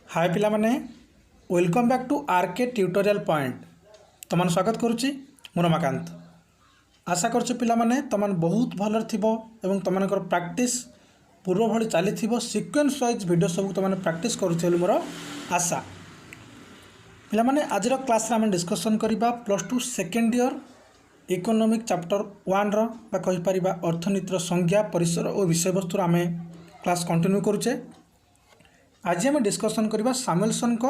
ହାଏ ପିଲାମାନେ, welcome back to RK Tutorial Point। ତୁମମାନଙ୍କୁ ସ୍ୱାଗତ କରୁଛି ମୁଁ ରମାକାନ୍ତ। ଆଶା କରୁଛି ପିଲାମାନେ, ତୁମମାନେ ବହୁତ ଭଲରେ ଥିବ ଏବଂ ତୁମମାନଙ୍କର ପ୍ରାକ୍ଟିସ୍ ପୂର୍ବ ଭଳି ଚାଲିଥିବ। ସିକ୍ୱେନ୍ସ ୱାଇଜ୍ ଭିଡ଼ିଓ ସବୁ ତୁମମାନେ ପ୍ରାକ୍ଟିସ୍ କରୁଥିବ ବୋଲି ମୋର ଆଶା। ପିଲାମାନେ, ଆଜିର କ୍ଲାସ୍ରେ ଆମେ ଡିସ୍କସନ୍ କରିବା +2 ସେକେଣ୍ଡ ଇୟର୍ ଇକୋନୋମିକ୍ ଚାପ୍ଟର ୱାନ୍ର ବା କହିପାରିବା ଅର୍ଥନୀତିର ସଂଜ୍ଞା, ପରିସର ଓ ବିଷୟବସ୍ତୁର ଆମେ କ୍ଲାସ୍ କଣ୍ଟିନ୍ୟୁ କରୁଛେ। ଆଜି ଆମେ ଡିସ୍କସନ୍ କରିବା ସାମୁଏଲସନ୍ଙ୍କ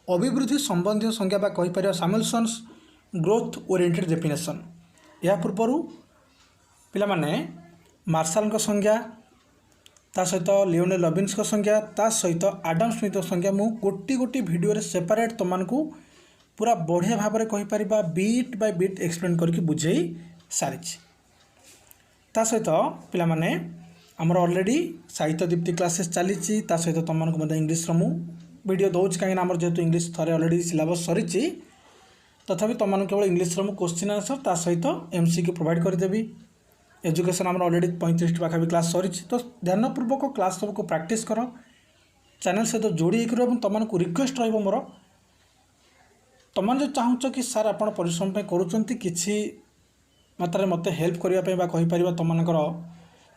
ଅଭିବୃଦ୍ଧି ସମ୍ବନ୍ଧୀୟ ସଂଜ୍ଞା ବା କହିପାରିବା ସାମୁଏଲସନ୍ସ ଗ୍ରୋଥ୍ ଓରିଏଣ୍ଟେଡ୍ ଡେଫିନେସନ୍। ଏହା ପୂର୍ବରୁ ପିଲାମାନେ, ମାର୍ଶାଲଙ୍କ ସଂଜ୍ଞା, ତା ସହିତ ଲିଓନେଲ୍ ରବିନ୍ସଙ୍କ ସଂଜ୍ଞା, ତା ସହିତ ଆଡାମ ସ୍ମିଥଙ୍କ ସଂଜ୍ଞା ମୁଁ ଗୋଟି ଗୋଟି ଭିଡ଼ିଓରେ ସେପାରେଟ୍ ତୁମମାନଙ୍କୁ ପୁରା ବଢ଼ିଆ ଭାବରେ କହିପାରିବା ବିଟ୍ ବାଇ ବିଟ୍ ଏକ୍ସପ୍ଲେନ୍ କରିକି ବୁଝେଇ ସାରିଛି। ତା ସହିତ ପିଲାମାନେ, ଆମର ଅଲରେଡ଼ି ସାହିତ୍ୟ ଦୀପ୍ତି କ୍ଲାସେସ୍ ଚାଲିଛି। ତା ସହିତ ତୁମମାନଙ୍କୁ ମଧ୍ୟ ଇଂଲିଶର ମୁଁ ଭିଡ଼ିଓ ଦେଉଛି, କାହିଁକିନା ଆମର ଯେହେତୁ ଇଂଲିଶ ଥରେ ଅଲରେଡ଼ି ସିଲାବସ୍ ସରିଛି, ତଥାପି ତୁମମାନଙ୍କୁ କେବଳ ଇଂଲିଶର ମୁଁ କୋଶ୍ଚିନ୍ ଆନ୍ସର୍, ତା ସହିତ ଏମ୍ ସି କ୍ୟୁ ପ୍ରୋଭାଇଡ଼ କରିଦେବି। ଏଜୁକେସନ୍ ଆମର ଅଲରେଡ଼ି 35ଟି ପାଖାପାଖି କ୍ଲାସ୍ ସରିଛି। ତ ଧ୍ୟାନପୂର୍ବକ କ୍ଲାସ୍ ସବୁକୁ ପ୍ରାକ୍ଟିସ୍ କର, ଚ୍ୟାନେଲ୍ ସହିତ ଯୋଡ଼ି ହେଇକି ରୁହ। ଏବଂ ତୁମମାନଙ୍କୁ ରିକ୍ୱେଷ୍ଟ ରହିବ ମୋର, ତୁମମାନେ ଯଦି ଚାହୁଁଛ କି ସାର୍, ଆପଣ ପରିଶ୍ରମ ପାଇଁ କରୁଛନ୍ତି, କିଛି ମାତ୍ରାରେ ମୋତେ ହେଲ୍ପ କରିବା ପାଇଁ ବା କହିପାରିବା ତୁମମାନଙ୍କର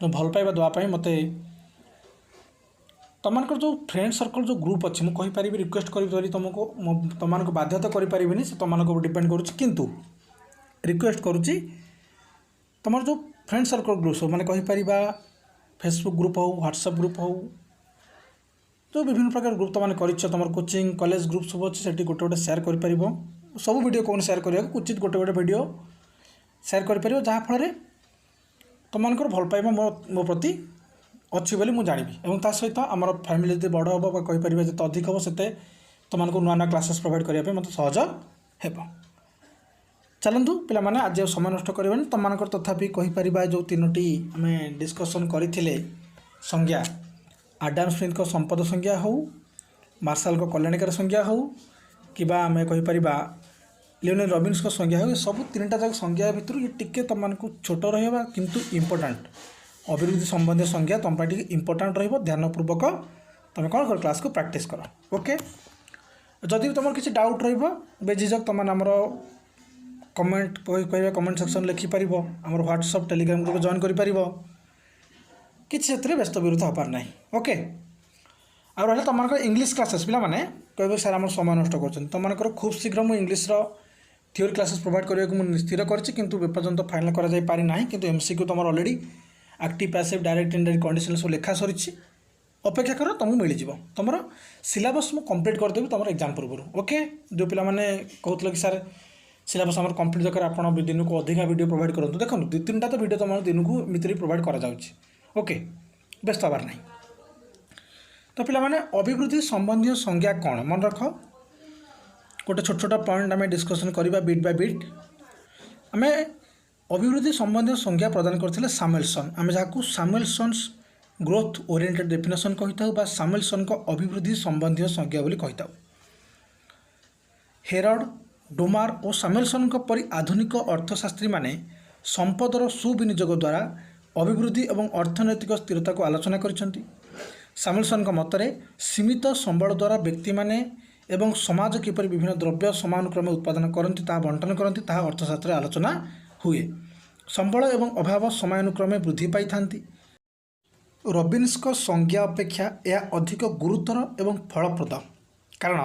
ଯେଉଁ ଭଲ ପାଇବା ଦେବା ପାଇଁ, ମୋତେ ତୁମମାନଙ୍କର ଯେଉଁ ଫ୍ରେଣ୍ଡ ସର୍କଲ୍, ଯେଉଁ ଗ୍ରୁପ୍ ଅଛି, ମୁଁ କହିପାରିବି ରିକ୍ୱେଷ୍ଟ କରିପାରିବି ତୁମକୁ। ମୁଁ ତୁମମାନଙ୍କୁ ବାଧ୍ୟତା କରିପାରିବିନି, ସେ ତୁମମାନଙ୍କ ଉପରେ ଡିପେଣ୍ଡ କରୁଛି। କିନ୍ତୁ ରିକ୍ୱେଷ୍ଟ କରୁଛି, ତୁମର ଯେଉଁ ଫ୍ରେଣ୍ଡ ସର୍କଲ୍ ଗ୍ରୁପ୍ ସବୁ, ମାନେ କହିପାରିବା ଫେସବୁକ୍ ଗ୍ରୁପ୍ ହେଉ, ହ୍ୱାଟ୍ସଆପ୍ ଗ୍ରୁପ୍ ହେଉ, ଯେଉଁ ବିଭିନ୍ନ ପ୍ରକାର ଗ୍ରୁପ୍ ତୁମମାନେ କରିଛ, ତୁମର କୋଚିଂ କଲେଜ ଗ୍ରୁପ୍ ସବୁ ଅଛି, ସେଠି ଗୋଟେ ଗୋଟେ ସେୟାର କରିପାରିବ। ସବୁ ଭିଡ଼ିଓ କ'ଣ ସେୟାର କରିବାକୁ ଉଚିତ, ଗୋଟେ ଗୋଟେ ଭିଡ଼ିଓ ସେୟାର କରିପାରିବ, ଯାହାଫଳରେ ତୁମମାନଙ୍କର ଭଲ ପାଇବା ମୋ ପ୍ରତି ଅଛି ବୋଲି ମୁଁ ଜାଣିବି। ଏବଂ ତା ସହିତ ଆମର ଫ୍ୟାମିଲି ଯଦି ବଡ଼ ହେବ ବା କହିପାରିବା ଯେତେ ଅଧିକ ହେବ, ସେତେ ତୁମମାନଙ୍କୁ ନୂଆ ନୂଆ କ୍ଲାସେସ୍ ପ୍ରୋଭାଇଡ଼ କରିବା ପାଇଁ ମୋତେ ସହଜ ହେବ। ଚାଲନ୍ତୁ ପିଲାମାନେ, ଆଜି ଆଉ ସମୟ ନଷ୍ଟ କରିବାନି। ତୁମମାନଙ୍କର ତଥାପି କହିପାରିବା ଯେଉଁ ତିନୋଟି ଆମେ ଡିସ୍କସନ୍ କରିଥିଲେ ସଂଜ୍ଞା, ଆଡାମ ସ୍ମିଥଙ୍କ ସମ୍ପଦ ସଂଜ୍ଞା ହେଉ, ମାର୍ଶାଲଙ୍କ କଲ୍ୟାଣକାରୀ ସଂଜ୍ଞା ହେଉ କିମ୍ବା ଆମେ କହିପାରିବା ଲିଓନେଲ୍ ରବିନ୍ସଙ୍କ ସଂଜ୍ଞା ହେଉ, ଏ ସବୁ ତିନିଟା ଯାକ ସଂଜ୍ଞା ଭିତରୁ ଇଏ ଟିକେ ତୁମମାନଙ୍କୁ ଛୋଟ ରହିବ କିନ୍ତୁ ଇମ୍ପୋର୍ଟାଣ୍ଟ। ଅଭିବୃଦ୍ଧି ସମ୍ବନ୍ଧୀୟ ସଂଜ୍ଞା ତୁମ ପାଇଁ ଟିକେ ଇମ୍ପୋର୍ଟାଣ୍ଟ ରହିବ। ଧ୍ୟାନପୂର୍ବକ ତୁମେ କ'ଣ କର, କ୍ଲାସ୍କୁ ପ୍ରାକ୍ଟିସ୍ କର। ଓକେ, ଯଦି ବି ତୁମର କିଛି ଡାଉଟ୍ ରହିବ, ବେଝିଝକ ତୁମମାନେ ଆମର କମେଣ୍ଟ କହିବା କମେଣ୍ଟ ସେକ୍ସନ୍ ଲେଖିପାରିବ, ଆମର ହ୍ୱାଟ୍ସଅପ୍, ଟେଲିଗ୍ରାମ ଗ୍ରୁପ୍ ଜଏନ୍ କରିପାରିବ। କିଛି ସେଥିରେ ବ୍ୟସ୍ତ ବିବ୍ରତ ହେବାର ନାହିଁ। ଓକେ, ଆଉ ରହିଲା ତୁମମାନଙ୍କର ଇଂଲିଶ କ୍ଲାସେସ୍। ପିଲାମାନେ କହିବେ, ସାର୍, ଆମର ସମୟ ନଷ୍ଟ କରୁଛନ୍ତି। ତୁମମାନଙ୍କର ଖୁବ୍ ଶୀଘ୍ର ମୁଁ ଇଂଲିଶର ଥିଓରି କ୍ଲାସେସ୍ ପ୍ରୋଭାଇଡ଼ କରିବାକୁ ମୁଁ ସ୍ଥିର କରିଛି, କିନ୍ତୁ ଏପର୍ଯ୍ୟନ୍ତ ଫାଇନାଲ୍ କରାଯାଇପାରି ନାହିଁ। କିନ୍ତୁ ଏମ୍ ସି କ୍ୟୁ ତୁମର already active, passive, direct, indirect, conditional ସବୁ ଲେଖା ସରିଛି। ଅପେକ୍ଷା କର, ତୁମକୁ ମିଳିଯିବ। ତୁମର ସିଲାବସ୍ ମୁଁ କମ୍ପ୍ଲିଟ୍ କରିଦେବି ତୁମର ଏକ୍ଜାମ୍ ପୂର୍ବରୁ। ଓକେ, ଯେଉଁ ପିଲାମାନେ କହୁଥିଲେ କି ସାର୍, ସିଲାବସ୍ ଆମର କମ୍ପ୍ଲିଟ୍ ଦରକାର, ଆପଣ ବି ଦିନକୁ ଅଧିକା ଭିଡ଼ିଓ ପ୍ରୋଭାଇଡ଼ କରନ୍ତୁ, ଦେଖନ୍ତୁ, ଦୁଇ ତିନିଟା ତ ଭିଡ଼ିଓ ତୁମର ଦିନକୁ ଏମିତିରେ ପ୍ରୋଭାଇଡ଼ କରାଯାଉଛି। ଓକେ, ବ୍ୟସ୍ତ ହେବାର ନାହିଁ। ତ ପିଲାମାନେ, ଅଭିବୃଦ୍ଧି ସମ୍ବନ୍ଧୀୟ ସଂଜ୍ଞା କ'ଣ? ମନେ ରଖ, ଗୋଟେ ଛୋଟ ଛୋଟ ପଏଣ୍ଟ ଆମେ ଡିସ୍କସନ୍ କରିବା ବିଟ୍ ବାଇ ବିଟ୍। ଆମେ ଅଭିବୃଦ୍ଧି ସମ୍ବନ୍ଧୀୟ ସଂଜ୍ଞା ପ୍ରଦାନ କରିଥିଲେ ସାମୁଏଲସନ୍, ଆମେ ଯାହାକୁ ସାମୁଏଲସନ୍ସ ଗ୍ରୋଥ୍ ଓରିଏଣ୍ଟେଡ୍ ଡେଫିନେସନ୍ କହିଥାଉ ବା ସାମୁଏଲସନ୍ଙ୍କ ଅଭିବୃଦ୍ଧି ସମ୍ବନ୍ଧୀୟ ସଂଜ୍ଞା ବୋଲି କହିଥାଉ। ହେରଡ଼, ଡୋମାର ଓ ସାମୁଏଲସନ୍ଙ୍କ ପରି ଆଧୁନିକ ଅର୍ଥଶାସ୍ତ୍ରୀମାନେ ସମ୍ପଦର ସୁବିନିଯୋଗ ଦ୍ୱାରା ଅଭିବୃଦ୍ଧି ଏବଂ ଅର୍ଥନୈତିକ ସ୍ଥିରତାକୁ ଆଲୋଚନା କରିଛନ୍ତି। ସାମୁଏଲସନ୍ଙ୍କ ମତରେ ସୀମିତ ସମ୍ବଳ ଦ୍ୱାରା ବ୍ୟକ୍ତିମାନେ ଏବଂ ସମାଜ କିପରି ବିଭିନ୍ନ ଦ୍ରବ୍ୟ ସମାନୁକ୍ରମେ ଉତ୍ପାଦନ କରନ୍ତି, ତାହା ବଣ୍ଟନ କରନ୍ତି, ତାହା ଅର୍ଥଶାସ୍ତ୍ରରେ ଆଲୋଚନା ହୁଏ। ସମ୍ବଳ ଏବଂ ଅଭାବ ସମୟାନୁକ୍ରମେ ବୃଦ୍ଧି ପାଇଥାନ୍ତି। ରବିନ୍ସଙ୍କ ସଂଜ୍ଞା ଅପେକ୍ଷା ଏହା ଅଧିକ ଗୁରୁତର ଏବଂ ଫଳପ୍ରଦ, କାରଣ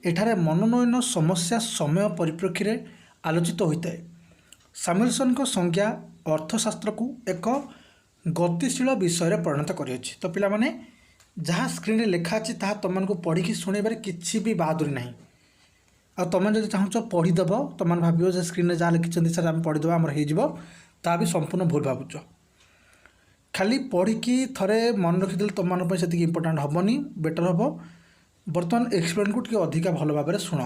ଏଠାରେ ମନୋନୟନ ସମସ୍ୟା ସମୟ ପରିପ୍ରେକ୍ଷୀରେ ଆଲୋଚିତ ହୋଇଥାଏ। ସାମୁଏଲସନ୍ଙ୍କ ସଂଜ୍ଞା ଅର୍ଥଶାସ୍ତ୍ରକୁ ଏକ ଗତିଶୀଳ ବିଷୟରେ ପରିଣତ କରିଅଛି। ତ ପିଲାମାନେ, ଯାହା ସ୍କ୍ରିନ୍ରେ ଲେଖା ଅଛି, ତାହା ତୁମମାନଙ୍କୁ ପଢ଼ିକି ଶୁଣାଇବାରେ କିଛି ବି ବାହାଦୁରୀ ନାହିଁ। ଆଉ ତୁମେ ଯଦି ଚାହୁଁଛ ପଢ଼ିଦେବ, ତୁମମାନେ ଭାବିବ ଯେ ସ୍କ୍ରିନ୍ରେ ଯାହା ଲେଖିଛନ୍ତି ସାର୍, ଆମେ ପଢ଼ିଦେବା, ଆମର ହେଇଯିବ, ତାହା ବି ସମ୍ପୂର୍ଣ୍ଣ ଭୁଲ ଭାବୁଛ। ଖାଲି ପଢ଼ିକି ଥରେ ମନେ ରଖିଦେଲେ ତୁମମାନଙ୍କ ପାଇଁ ସେତିକି ଇମ୍ପୋର୍ଟାଣ୍ଟ ହେବନି। ବେଟର୍ ହେବ ବର୍ତ୍ତମାନ ଏକ୍ସପ୍ଲେନ୍କୁ ଟିକେ ଅଧିକା ଭଲ ଭାବରେ ଶୁଣ।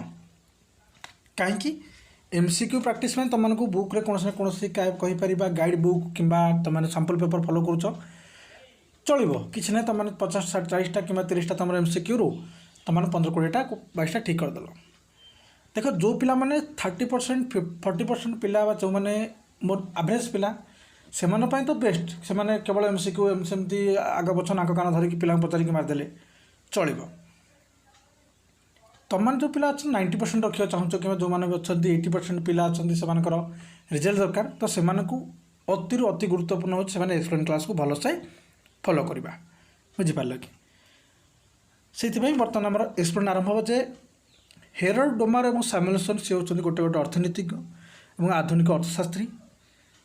କାହିଁକି ଏମ୍ ସି କ୍ୟୁ ପ୍ରାକ୍ଟିସ୍ ପାଇଁ ତୁମମାନଙ୍କୁ ବୁକ୍ରେ କୌଣସି ନା କୌଣସି କହିପାରିବା ଗାଇଡ଼ ବୁକ୍ କିମ୍ବା ତୁମେ ସାମ୍ପଲ୍ ପେପର୍ ଫଲୋ କରୁଛ, ଚଳିବ, କିଛି ନାହିଁ। ତୁମମାନେ 50, 40ଟା କିମ୍ବା 30ଟା ତୁମର ଏମ୍ ସି କ୍ୟୁରୁ ତୁମମାନେ 15, 20ଟା, 22ଟା ଠିକ୍ କରିଦେଲ। ଦେଖ, ଯେଉଁ ପିଲାମାନେ 30%, 40% ପିଲା ବା ଯେଉଁମାନେ ମୋର ଆଭରେଜ୍ ପିଲା, ସେମାନଙ୍କ ପାଇଁ ତ ବେଷ୍ଟ। ସେମାନେ କେବଳ ଏମ୍ ସି କ୍ୟୁ ସେମିତି ଆଗ ପଛ ନାକ କାନ ଧରିକି ପିଲାଙ୍କୁ ପଚାରିକି ମାରିଦେଲେ ଚଳିବ। ତମମାନେ ଯେଉଁ ପିଲା ଅଛନ୍ତି 90% ରଖିବାକୁ ଚାହୁଁଛ କିମ୍ବା ଯେଉଁମାନେ ବି ଅଛନ୍ତି 80% ପିଲା ଅଛନ୍ତି, ସେମାନଙ୍କର ରେଜଲ୍ଟ ଦରକାର, ତ ସେମାନଙ୍କୁ ଅତିରୁ ଅତି ଗୁରୁତ୍ୱପୂର୍ଣ୍ଣ ହେଉଛି ସେମାନେ ଏକ୍ସପ୍ଲେନ୍ କ୍ଲାସ୍କୁ ଭଲସେ ଫଲୋ କରିବା। ବୁଝିପାରିଲ କି? ସେଇଥିପାଇଁ ବର୍ତ୍ତମାନ ଆମର ଏକ୍ସପ୍ଲେନ୍ ଆରମ୍ଭ ହେବ ଯେ ହେରଲ୍ଡ ଡୋମାର ଏବଂ ସାମୁଏଲସନ୍, ସେ ହେଉଛନ୍ତି ଗୋଟେ ଗୋଟେ ଅର୍ଥନୀତିଜ୍ଞ ଏବଂ ଆଧୁନିକ ଅର୍ଥଶାସ୍ତ୍ରୀ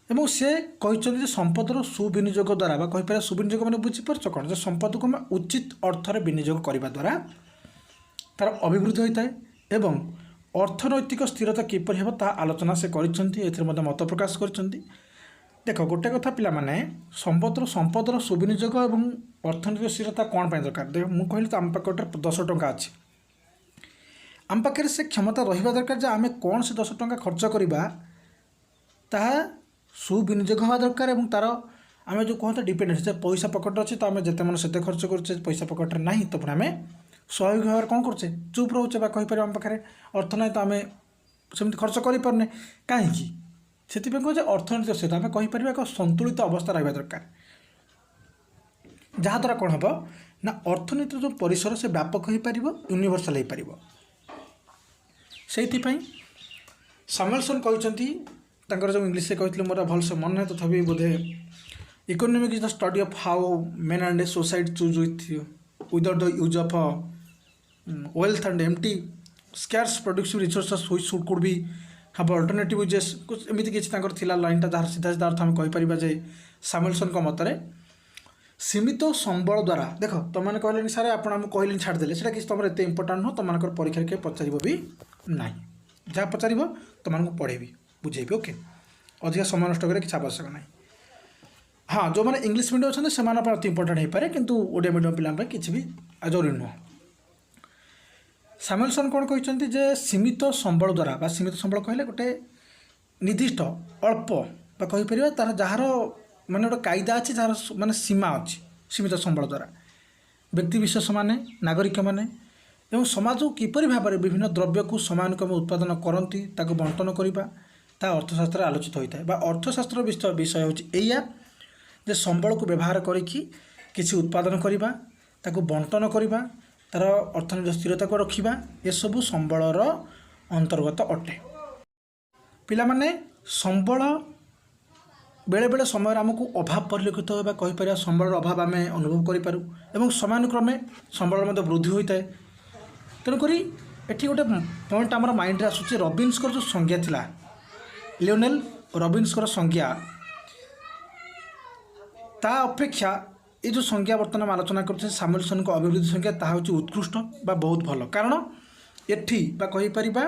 ଏବଂ ସେ କହିଛନ୍ତି ଯେ ସମ୍ପଦର ସୁବିନିଯୋଗ ଦ୍ୱାରା ବା କହିପାରିବା, ସୁବିନିଯୋଗ ମାନେ ବୁଝିପାରୁଛ କ'ଣ? ଯେ ସମ୍ପଦକୁ ଆମେ ଉଚିତ ଅର୍ଥରେ ବିନିଯୋଗ କରିବା ଦ୍ୱାରା ତା'ର ଅଭିବୃଦ୍ଧି ହୋଇଥାଏ ଏବଂ ଅର୍ଥନୈତିକ ସ୍ଥିରତା କିପରି ହେବ, ତାହା ଆଲୋଚନା ସେ କରିଛନ୍ତି। ଏଥିରେ ମଧ୍ୟ ମତ ପ୍ରକାଶ କରିଛନ୍ତି। ଦେଖ, ଗୋଟେ କଥା ପିଲାମାନେ, ସମ୍ପଦର ସୁବିନିଯୋଗ ଏବଂ ଅର୍ଥନୈତିକ ସ୍ଥିରତା କ'ଣ ପାଇଁ ଦରକାର? ଦେଖ, ମୁଁ କହିଲି ତ ଆମ ପାଖରେ 10 ଟଙ୍କା ଅଛି। ଆମ ପାଖରେ ସେ କ୍ଷମତା ରହିବା ଦରକାର ଯେ ଆମେ କ'ଣ ସେ 10 ଟଙ୍କା ଖର୍ଚ୍ଚ କରିବା, ତାହା ସୁବିନିଯୋଗ ହେବା ଦରକାର ଏବଂ ତା'ର ଆମେ ଯେଉଁ କୁହନ୍ତି ଡିପେଣ୍ଡେନ୍ସ, ଯେ ପଇସା ପକେଟରେ ଅଛି ତ ଆମେ ଯେତେ ମନ ସେତେ ଖର୍ଚ୍ଚ କରୁଛେ, ପଇସା ପକେଟରେ ନାହିଁ ତ ପୁଣି ଆମେ ସ୍ୱାଭାବିକ ଭାବରେ କ'ଣ କରୁଛେ? ଚୁପ୍ ରହୁଛେ ବା କହିପାରିବା ଆମ ପାଖରେ ଅର୍ଥ ନାହିଁ ତ ଆମେ ସେମିତି ଖର୍ଚ୍ଚ କରିପାରୁନେ। କାହିଁକି? ସେଥିପାଇଁ କହୁଛେ ଅର୍ଥନୀତି ସହିତ ଆମେ କହିପାରିବା ଏକ ସନ୍ତୁଳିତ ଅବସ୍ଥା ରହିବା ଦରକାର, ଯାହାଦ୍ୱାରା କ'ଣ ହେବ ନା ଅର୍ଥନୀତିର ଯେଉଁ ପରିସର ସେ ବ୍ୟାପକ ହୋଇପାରିବ, ୟୁନିଭର୍ସାଲ ହେଇପାରିବ। ସେଇଥିପାଇଁ ସାମୁଏଲସନ୍ କହିଛନ୍ତି, ତାଙ୍କର ଯେଉଁ ଇଂଲିଶରେ କହିଥିଲେ, ମୋର ଭଲସେ ମନେ ନାହିଁ, ତଥାପି ବୋଧେ "Economic is the study of how men and a society choose without the use of wealth and empty scarce productive resources which should could be have alternative uses." ଏମିତି କିଛି ତାଙ୍କର ଥିଲା ଲାଇନ୍ଟା, ଯାହାର ସିଧା ସିଧା ଅର୍ଥ ଆମେ କହିପାରିବା ଯେ ସାମୁଏଲସନ୍ଙ୍କ ମତରେ ସୀମିତ ସମ୍ବଳ ଦ୍ୱାରା। ଦେଖ, ତୁମମାନେ କହିଲେନି, ସାର୍ ଆପଣ ଆମକୁ କହିଲେନି, ଛାଡ଼ିଦେଲେ, ସେଇଟା କିଛି ତୁମର ଏତେ ଇମ୍ପୋର୍ଟାଣ୍ଟ ନୁହଁ। ତୁମମାନଙ୍କର ପରୀକ୍ଷାରେ କେବେ ପଚାରିବ ବି ନାହିଁ। ଯାହା ପଚାରିବ ତୁମମାନଙ୍କୁ ପଢ଼େଇବି, ବୁଝେଇବି। ଓକେ, ଅଧିକା ସମୟ ନଷ୍ଟ କରିବା କିଛି ଆବଶ୍ୟକ ନାହିଁ। ହଁ, ଯେଉଁମାନେ ଇଂଲିଶ ମିଡ଼ିୟମ୍ ଅଛନ୍ତି, ସେମାନଙ୍କ ପାଇଁ ଅତି ଇମ୍ପୋର୍ଟାଣ୍ଟ ହେଇପାରେ, କିନ୍ତୁ ଓଡ଼ିଆ ମିଡ଼ିୟମ୍ ପିଲାଙ୍କ ପାଇଁ କିଛି ବି ଜରୁରୀ ନୁହଁ। ସାମୁଏଲସନ୍ କ'ଣ କହିଛନ୍ତି ଯେ ସୀମିତ ସମ୍ବଳ ଦ୍ୱାରା ବା ସୀମିତ ସମ୍ବଳ କହିଲେ ଗୋଟେ ନିର୍ଦ୍ଦିଷ୍ଟ ଅଳ୍ପ ବା କହିପାରିବା ତାର ଯାହାର ମାନେ ଗୋଟେ କାଇଦା ଅଛି, ଯାହାର ମାନେ ସୀମା ଅଛି, ସୀମିତ ସମ୍ବଳ ଦ୍ୱାରା ବ୍ୟକ୍ତିବିଶେଷମାନେ, ନାଗରିକମାନେ ଏବଂ ସମାଜକୁ କିପରି ଭାବରେ ବିଭିନ୍ନ ଦ୍ରବ୍ୟକୁ ସମାନୁକ୍ରମେ ଉତ୍ପାଦନ କରନ୍ତି, ତାକୁ ବଣ୍ଟନ କରିବା, ତାହା ଅର୍ଥଶାସ୍ତ୍ରରେ ଆଲୋଚିତ ହୋଇଥାଏ। ବା ଅର୍ଥଶାସ୍ତ୍ରର ବିଷୟ ହେଉଛି ଏଇଆ ଯେ ସମ୍ବଳକୁ ବ୍ୟବହାର କରିକି କିଛି ଉତ୍ପାଦନ କରିବା, ତାକୁ ବଣ୍ଟନ କରିବା, ତା'ର ଅର୍ଥନୈତିକ ସ୍ଥିରତାକୁ ରଖିବା, ଏସବୁ ସମ୍ବଳର ଅନ୍ତର୍ଗତ ଅଟେ। ପିଲାମାନେ, ସମ୍ବଳ ବେଳେବେଳେ ସମୟରେ ଆମକୁ ଅଭାବ ପରିଲକ୍ଷିତ ହୁଏ ବା କହିପାରିବା ସମ୍ବଳର ଅଭାବ ଆମେ ଅନୁଭବ କରିପାରୁ ଏବଂ ସମାନୁକ୍ରମେ ସମ୍ବଳର ମଧ୍ୟ ବୃଦ୍ଧି ହୋଇଥାଏ। ତେଣୁକରି ଏଠି ଗୋଟେ ପଏଣ୍ଟ ଆମର ମାଇଣ୍ଡରେ ଆସୁଛି। ରବିନ୍ସଙ୍କର ଯେଉଁ ସଂଜ୍ଞା ଥିଲା, ଲିଓନେଲ୍ ରବିନ୍ସଙ୍କର ସଂଜ୍ଞା, ତା ଅପେକ୍ଷା ଏ ଯେଉଁ ସଂଜ୍ଞା ବର୍ତ୍ତମାନ ଆମେ ଆଲୋଚନା କରୁଛେ, ସାମୁଏଲସନ୍ଙ୍କ ଅଭିବୃଦ୍ଧି ସଂଜ୍ଞା, ତାହା ହେଉଛି ଉତ୍କୃଷ୍ଟ ବା ବହୁତ ଭଲ। କାରଣ ଏଠି ବା କହିପାରିବା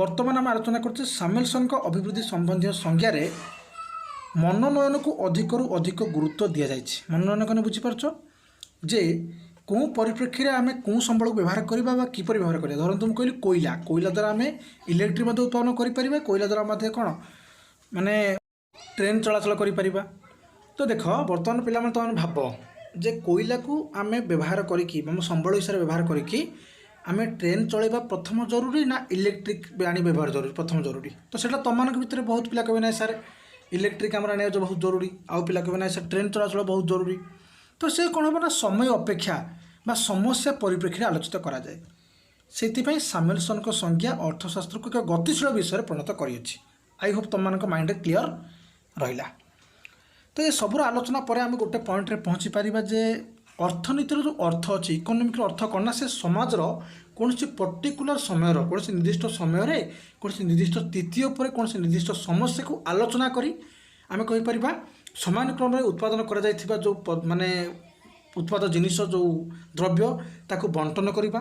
ବର୍ତ୍ତମାନ ଆମେ ଆଲୋଚନା କରୁଛେ ସାମୁଏଲସନ୍ଙ୍କ ଅଭିବୃଦ୍ଧି ସମ୍ବନ୍ଧୀୟ ସଂଜ୍ଞାରେ ମନୋନୟନକୁ ଅଧିକରୁ ଅଧିକ ଗୁରୁତ୍ୱ ଦିଆଯାଇଛି। ମନୋନୟନ କ'ଣ ବୁଝିପାରୁଛ? ଯେ କେଉଁ ପରିପ୍ରେକ୍ଷୀରେ ଆମେ କେଉଁ ସମ୍ବଳକୁ ବ୍ୟବହାର କରିବା ବା କିପରି ବ୍ୟବହାର କରିବା। ଧରନ୍ତୁ ମୁଁ କହିଲି କୋଇଲା, କୋଇଲା ଦ୍ୱାରା ଆମେ ଇଲେକ୍ଟ୍ରିକ୍ ମଧ୍ୟ ଉତ୍ପାଦନ କରିପାରିବା, କୋଇଲା ଦ୍ୱାରା ମଧ୍ୟ କ'ଣ ମାନେ ଟ୍ରେନ୍ ଚଳାଚଳ କରିପାରିବା। ତ ଦେଖ, ବର୍ତ୍ତମାନ ପିଲାମାନେ, ତୁମେ ଭାବ ଯେ କୋଇଲାକୁ ଆମେ ବ୍ୟବହାର କରିକି, ଆମ ସମ୍ବଳ ହିସାବରେ ବ୍ୟବହାର କରିକି ଆମେ ଟ୍ରେନ୍ ଚଳାଇବା ପ୍ରଥମ ଜରୁରୀ ନା ଇଲେକ୍ଟ୍ରିକ୍ ଆଣି ବ୍ୟବହାର ଜରୁରୀ, ପ୍ରଥମ ଜରୁରୀ? ତ ସେଇଟା ତୁମମାନଙ୍କ ଭିତରେ ବହୁତ ପିଲା କହିବେ, ନାହିଁ ସାର୍, ଇଲେକ୍ଟ୍ରିକ୍ ଆମର ଆଣିବା ବହୁତ ଜରୁରୀ। ଆଉ ପିଲା କହିବେ, ନାହିଁ ସାର୍, ଟ୍ରେନ୍ ଚଳାଚଳ ବହୁତ ଜରୁରୀ। ତ ସେ କ'ଣ ହେବ ନା ସମୟ ଅପେକ୍ଷା ବା ସମସ୍ୟା ପରିପ୍ରେକ୍ଷୀରେ ଆଲୋଚିତ କରାଯାଏ। ସେଥିପାଇଁ ସାମୁଏଲସନ୍ଙ୍କ ସଂଜ୍ଞା ଅର୍ଥଶାସ୍ତ୍ରକୁ ଏକ ଗତିଶୀଳ ବିଷୟରେ ପରିଣତ କରିଅଛି। I Hope ତୁମମାନଙ୍କ ମାଇଣ୍ଡରେ କ୍ଲିଅର୍ ରହିଲା। ତ ଏ ସବୁର ଆଲୋଚନା ପରେ ଆମେ ଗୋଟେ ପଏଣ୍ଟରେ ପହଞ୍ଚି ପାରିବା ଯେ ଅର୍ଥନୀତିର ଯେଉଁ ଅର୍ଥ ଅଛି, ଇକୋନୋମିକ୍ର ଅର୍ଥ କ'ଣ ନା ସେ ସମାଜର କୌଣସି ପର୍ଟିକୁଲାର ସମୟର, କୌଣସି ନିର୍ଦ୍ଦିଷ୍ଟ ସମୟରେ, କୌଣସି ନିର୍ଦ୍ଦିଷ୍ଟ ସ୍ଥିତି ଉପରେ କୌଣସି ନିର୍ଦ୍ଦିଷ୍ଟ ସମସ୍ୟାକୁ ଆଲୋଚନା କରି ଆମେ କହିପାରିବା ସମାନ କ୍ରମରେ ଉତ୍ପାଦନ କରାଯାଇଥିବା ଯେଉଁ ମାନେ ଉତ୍ପାଦ ଜିନିଷ, ଯେଉଁ ଦ୍ରବ୍ୟ, ତାକୁ ବଣ୍ଟନ କରିବା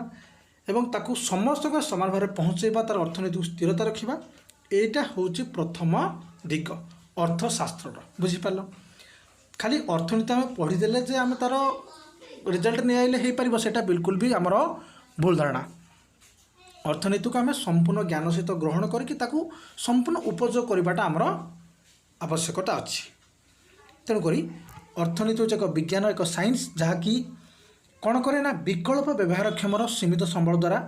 ଏବଂ ତାକୁ ସମସ୍ତଙ୍କ ସମାନ ଭାବରେ ପହଞ୍ଚାଇବା, ତା'ର ଅର୍ଥନୀତିକୁ ସ୍ଥିରତା ରଖିବା, ଏଇଟା ହେଉଛି ପ୍ରଥମ ଦିଗ ଅର୍ଥଶାସ୍ତ୍ରର। ବୁଝିପାରିଲ? ଖାଲି ଅର୍ଥନୀତି ଆମେ ପଢ଼ିଦେଲେ ଯେ ଆମେ ତା'ର ରେଜଲ୍ଟ ନେଇ ଆଇଲେ ହେଇପାରିବ, ସେଇଟା ବିଲକୁଲ ବି ଆମର ଭୁଲ ଧାରଣା। ଅର୍ଥନୀତିକୁ ଆମେ ସମ୍ପୂର୍ଣ୍ଣ ଜ୍ଞାନ ସହିତ ଗ୍ରହଣ କରିକି ତାକୁ ସମ୍ପୂର୍ଣ୍ଣ ଉପଯୋଗ କରିବାଟା ଆମର ଆବଶ୍ୟକତା ଅଛି। ତେଣୁକରି ଅର୍ଥନୀତି ହେଉଛି ଏକ ବିଜ୍ଞାନ, ଏକ ସାଇନ୍ସ, ଯାହାକି କ'ଣ କରେ ନା ବିକଳ୍ପ ବ୍ୟବହାରକ୍ଷମର ସୀମିତ ସମ୍ବଳ ଦ୍ୱାରା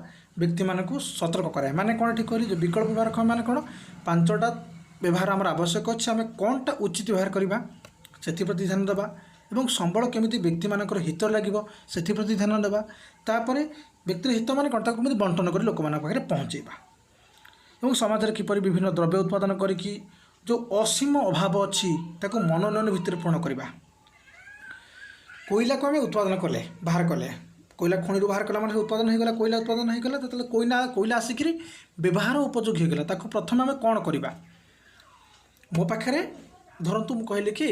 ବ୍ୟକ୍ତିମାନଙ୍କୁ ସତର୍କ କରାଏ। ମାନେ କ'ଣ ଏଠି କହିଲି ଯେ ବିକଳ୍ପ ବ୍ୟବହାରକ୍ଷମ ମାନେ କ'ଣ? ପାଞ୍ଚଟା ବ୍ୟବହାର ଆମର ଆବଶ୍ୟକ ଅଛି, ଆମେ କ'ଣଟା ଉଚିତ ବ୍ୟବହାର କରିବା ସେଥିପ୍ରତି ଧ୍ୟାନ ଦେବା ଏବଂ ସମ୍ବଳ କେମିତି ବ୍ୟକ୍ତିମାନଙ୍କର ହିତରେ ଲାଗିବ ସେଥିପ୍ରତି ଧ୍ୟାନ ଦେବା। ତାପରେ ବ୍ୟକ୍ତିର ହିତ ମାନେ କ'ଣ? ତାକୁ କେମିତି ବଣ୍ଟନ କରି ଲୋକମାନଙ୍କ ପାଖରେ ପହଞ୍ଚେଇବା ଏବଂ ସମାଜରେ କିପରି ବିଭିନ୍ନ ଦ୍ରବ୍ୟ ଉତ୍ପାଦନ କରିକି ଯେଉଁ ଅସୀମ ଅଭାବ ଅଛି, ତାକୁ ମନୋନୟନ ଭିତରେ ପୂରଣ କରିବା। କୋଇଲାକୁ ଆମେ ଉତ୍ପାଦନ କଲେ, ବାହାର କଲେ, କୋଇଲା ଖଣିରୁ ବାହାର କଲା ମାନେ ଉତ୍ପାଦନ ହେଇଗଲା, କୋଇଲା ଉତ୍ପାଦନ ହେଇଗଲା। ଯେତେବେଳେ କୋଇଲା ଆସିକିରି ବ୍ୟବହାର ଉପଯୋଗୀ ହେଇଗଲା, ତାକୁ ପ୍ରଥମେ ଆମେ କ'ଣ କରିବା? ମୋ ପାଖରେ ଧରନ୍ତୁ ମୁଁ କହିଲି କି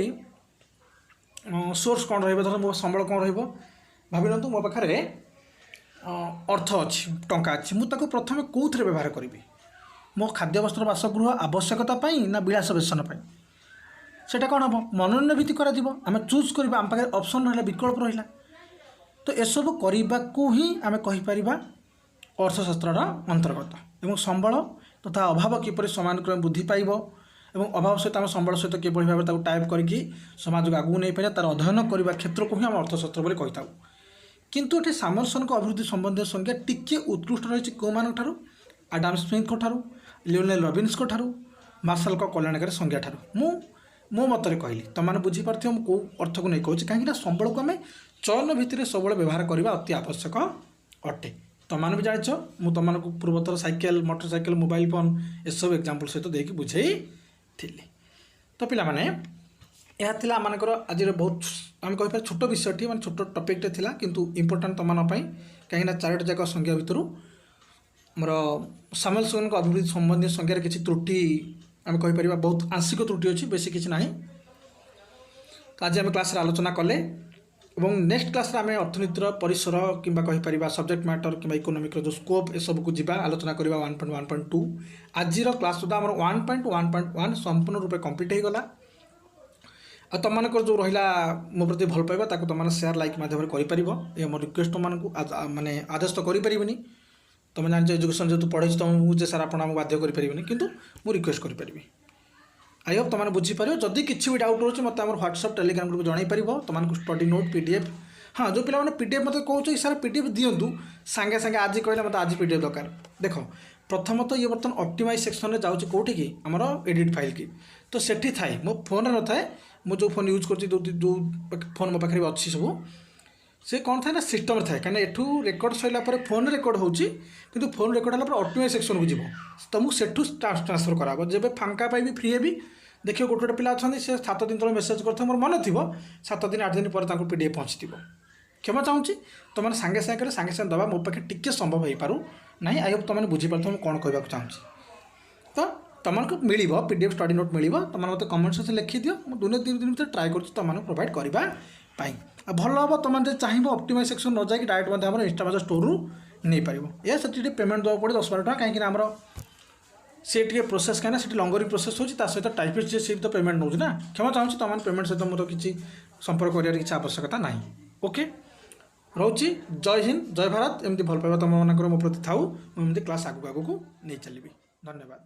ସୋର୍ସ କ'ଣ ରହିବ? ଧର ମୋ ସମ୍ବଳ କ'ଣ ରହିବ? ଭାବିନିଅନ୍ତୁ ମୋ ପାଖରେ ଅର୍ଥ ଅଛି, ଟଙ୍କା ଅଛି। ମୁଁ ତାକୁ ପ୍ରଥମେ କେଉଁଥିରେ ବ୍ୟବହାର କରିବି? ମୋ ଖାଦ୍ୟ, ବସ୍ତ୍ର, ବାସଗୃହ ଆବଶ୍ୟକତା ପାଇଁ ନା ବିଳାସ ବ୍ୟସନ ପାଇଁ? ସେଇଟା କ'ଣ ହେବ? ମନୋନୟନ ଭିତ୍ତି କରାଯିବ। ଆମେ ଚୁଜ୍ କରିବା, ଆମ ପାଖରେ ଅପସନ୍ ରହିଲା, ବିକଳ୍ପ ରହିଲା। ତ ଏସବୁ କରିବାକୁ ହିଁ ଆମେ କହିପାରିବା ଅର୍ଥଶାସ୍ତ୍ରର ଅନ୍ତର୍ଗତ। ଏବଂ ସମ୍ବଳ ତଥା ଅଭାବ କିପରି ସମାନକ୍ରମେ ବୃଦ୍ଧି ପାଇବ ଏବଂ ଅଭାବ ସହିତ ଆମେ ସମ୍ବଳ ସହିତ କିଭଳି ଭାବରେ ତାକୁ ଟାଇପ୍ କରିକି ସମାଜକୁ ଆଗକୁ ନେଇପାରିବା, ତାର ଅଧ୍ୟୟନ କରିବା କ୍ଷେତ୍ରକୁ ହିଁ ଆମେ ଅର୍ଥଶାସ୍ତ୍ର ବୋଲି କହିଥାଉ। କିନ୍ତୁ ଏଠି ସାମୁଏଲସନଙ୍କ ଅଭିବୃଦ୍ଧି ସମ୍ବନ୍ଧୀୟ ସଂଜ୍ଞା ଟିକିଏ ଉତ୍କୃଷ୍ଟ ରହିଛି। କେଉଁମାନଙ୍କ ଠାରୁ? ଆଡାମ ସ୍ମିଥଙ୍କ ଠାରୁ, ଲିଓନେଲ ରବିନ୍ସଙ୍କ ଠାରୁ, ମାର୍ଶାଲଙ୍କ କଲ୍ୟାଣକାରୀ ସଂଜ୍ଞା ଠାରୁ। ମୁଁ ମୋ ମତରେ କହିଲି, ତୁମମାନେ ବୁଝିପାରୁଥିବ ମୁଁ କେଉଁ ଅର୍ଥକୁ ନେଇ କହୁଛି। କାହିଁକିନା ସମ୍ବଳକୁ ଆମେ ଚୟନ ଭିତ୍ତିରେ ସବୁବେଳେ ବ୍ୟବହାର କରିବା ଅତି ଆବଶ୍ୟକ ଅଟେ। ତୁମମାନେ ବି ଜାଣିଛ, ମୁଁ ତୁମମାନଙ୍କୁ ପୂର୍ବଥର cycle, motor cycle, mobile phone ଏସବୁ ଏକ୍ଜାମ୍ପଲ୍ ସହିତ ଦେଇକି ବୁଝେଇଥିଲି। ତ ପିଲାମାନେ, ଏହା ଥିଲା ଆମମାନଙ୍କର ଆଜିର ବହୁତ ଆମେ କହିପାରିବା ଛୋଟ ବିଷୟଟି, ମାନେ ଛୋଟ ଟପିକ୍ଟେ ଥିଲା, କିନ୍ତୁ ଇମ୍ପୋର୍ଟାଣ୍ଟ ତୁମମାନଙ୍କ ପାଇଁ। କାହିଁକିନା ଚାରୋଟି ଯାକ ସଂଜ୍ଞା ଭିତରୁ ଆମର ସାମୁଏଲସନଙ୍କ ଅଭିବୃଦ୍ଧି ସମ୍ବନ୍ଧୀୟ ସଂଜ୍ଞାରେ କିଛି ତ୍ରୁଟି ଆମେ କହିପାରିବା, ବହୁତ ଆଂଶିକ ତ୍ରୁଟି ଅଛି, ବେଶୀ କିଛି ନାହିଁ। ତ ଆଜି ଆମେ କ୍ଲାସ୍ରେ ଆଲୋଚନା କଲେ ଏବଂ ନେକ୍ସଟ କ୍ଲାସ୍ରେ ଆମେ ଅର୍ଥନୀତିର ପରିସର କିମ୍ବା କହିପାରିବା ସବଜେକ୍ଟ ମ୍ୟାଟର କିମ୍ବା ଇକୋନୋମିକ୍ର ଯେଉଁ ସ୍କୋପ୍, ଏସବୁକୁ ଯିବା, ଆଲୋଚନା କରିବା 1.1.2। ଆଜିର କ୍ଲାସ୍ ସୁଦ୍ଧା ଆମର 1.1.1 ସମ୍ପୂର୍ଣ୍ଣ ରୂପେ କମ୍ପ୍ଲିଟ୍ ହେଇଗଲା। ଆଉ ତୁମମାନଙ୍କର ଯେଉଁ ରହିଲା ମୋ ପ୍ରତି ଭଲ ପାଇବା, ତାକୁ ତୁମମାନେ ସେୟାର, ଲାଇକ୍ ମାଧ୍ୟମରେ କରିପାରିବ। ଏ ମୋ ରିକ୍ୱେଷ୍ଟ ତୁମମାନଙ୍କୁ, ମାନେ ଆଦେଶ ତ କରିପାରିବିନି। ତୁମେ ଜାଣିଛ, ଏଜୁକେସନ୍ ଯେହେତୁ ପଢ଼େଇଛି ତୁମକୁ ଯେ ସାର୍ ଆପଣ ଆମକୁ ବାଧ୍ୟ କରିପାରିବେନି, କିନ୍ତୁ ମୁଁ ରିକ୍ୱେଷ୍ଟ କରିପାରିବି। I Hope ତୁମମାନେ ବୁଝିପାରିବ। ଯଦି କିଛି ବି ଡାଉଟ୍ ରହୁଛି, ମୋତେ ଆମର ହ୍ୱାଟ୍ସଆପ୍, ଟେଲିଗ୍ରାମ ଗ୍ରୁପ୍ ଜଣାଇ ପାରିବ। ତୁମମାନଙ୍କୁ ଷ୍ଟଡି ନୋଟ୍, ପିଡିଏଫ୍, ହଁ, ଯେଉଁ ପିଲାମାନେ ପିଡିଏଫ୍ ମୋତେ କହୁଛ କି ସାର୍ ପିଡିଏଫ୍ ଦିଅନ୍ତୁ, ସାଙ୍ଗେ ସାଙ୍ଗେ ଆଜି କହିଲେ ମୋତେ ଆଜି ପିଡିଏଫ୍ ଦରକାର। ଦେଖ, ପ୍ରଥମତଃ ଇଏ ବର୍ତ୍ତମାନ ଅପ୍ଟିମାଇଜ୍ ସେକ୍ସନରେ ଯାଉଛି। କେଉଁଠିକି? ଆମର ଏଡ଼ିଟ୍ ଫାଇଲ୍ କି। ତ ସେଠି ଥାଏ, ମୋ ଫୋନ୍ରେ ନଥାଏ। ମୁଁ ଯେଉଁ ଫୋନ୍ ୟୁଜ୍ କରୁଛି, ଯେଉଁ ଯେଉଁ ଫୋନ୍ ମୋ ପାଖରେ ବି ଅଛି ସବୁ, ସେ କ'ଣ ଥାଏ ନା ସିଷ୍ଟମ୍ରେ ଥାଏ। କାହିଁକିନା ଏଠୁ ରେକର୍ଡ଼ ସରିଲା ପରେ ଫୋନ୍ରେ ରେକର୍ଡ଼ ହେଉଛି, କିନ୍ତୁ ଫୋନ୍ ରେକର୍ଡ଼ ହେଲା ପରେ ଅପ୍ଟିମାଇଜ୍ ସେକ୍ସନକୁ ଯିବ, ତୁମକୁ ସେଠୁ ଟ୍ରାନ୍ସଫର୍ କରାହେବ। ଯେବେ ଫାଙ୍କା ପାଇବି, ଫ୍ରି ହେବି, ଦେଖିବ। ଗୋଟେ ଗୋଟେ ପିଲା ଅଛନ୍ତି, ସେ 7 ଦିନ ତଳେ ମେସେଜ୍ କରିଥିବ, ମୋର ମନେ ଥିବ, 7 ଦିନ 8 ଦିନ ପରେ ତାଙ୍କୁ ପିଡିଏଫ୍ ପହଞ୍ଚିଥିବ। କ୍ଷମା ଚାହୁଁଛି, ତୁମେ ସାଙ୍ଗେ ସାଙ୍ଗେ କଲେ ସାଙ୍ଗେ ସାଙ୍ଗେ ଦେବା ମୋ ପାଖେ ଟିକେ ସମ୍ଭବ ହେଇପାରୁ ନାହିଁ। I Hope ତୁମେ ବୁଝିପାରୁଥିବ ମୁଁ କ'ଣ କହିବାକୁ ଚାହୁଁଛି। ତ ତୁମମାନଙ୍କୁ ମିଳିବ, ପିଡିଏଫ୍ ଷ୍ଟଡି ନୋଟ୍ ମିଳିବ। ତୁମେ ମୋତେ କମେଣ୍ଟ ସେକ୍ସନ୍ ଲେଖିଦିଅ। ମୁଁ ଦିନେ 2 ଦିନ ଭିତରେ ଟ୍ରାଏ କରୁଛି ତୁମମାନଙ୍କୁ ପ୍ରୋଭାଇଡ଼ କରିବା ପାଇଁ। ଆଉ ଭଲ ହେବ, ତୁମେ ଯଦି ଚାହିଁବ ଅପ୍ଟିମାଇଜ୍ ସେକ୍ସନ୍ ନ ଯାଇକି ଡାଇରେକ୍ଟ ମଧ୍ୟ ଆମର ଇନଷ୍ଟାମାର୍ଟ ଷ୍ଟୋରରୁ ନେଇପାରିବ। ଏହା ସେଠି ଟିକେ ପେମେଣ୍ଟ ଦେବାକୁ ପଡ଼ିବ 10-12 ଟଙ୍କା। କାହିଁକିନା ଆମର ସେ ଟିକେ ପ୍ରୋସେସ୍, କାହିଁକିନା ସେଠି ଲଙ୍ଗରିଂ ପ୍ରୋସେସ୍ ହେଉଛି, ତା ସହିତ ଟାଇପିଷ୍ଟ ଯିଏ ସିଏ ବି ତ ପେମେଣ୍ଟ ନେଉଛି ନା। କ୍ଷମା ଚାହୁଁଛି, ତୁମମାନେ ପେମେଣ୍ଟ ସହିତ ମୋର କିଛି ସମ୍ପର୍କ କରିବାର କିଛି ଆବଶ୍ୟକତା ନାହିଁ। ଓକେ, ରହୁଛି। ଜୟ ହିନ୍ଦ, ଜୟ ଭାରତ। ଏମିତି ଭଲ ପାଇବା ତୁମମାନଙ୍କର ମୋ ପ୍ରତି ଥାଉ। ମୁଁ ଏମିତି କ୍ଲାସ୍ ଆଗକୁ ଆଗକୁ ନେଇ ଚାଲିବି। ଧନ୍ୟବାଦ।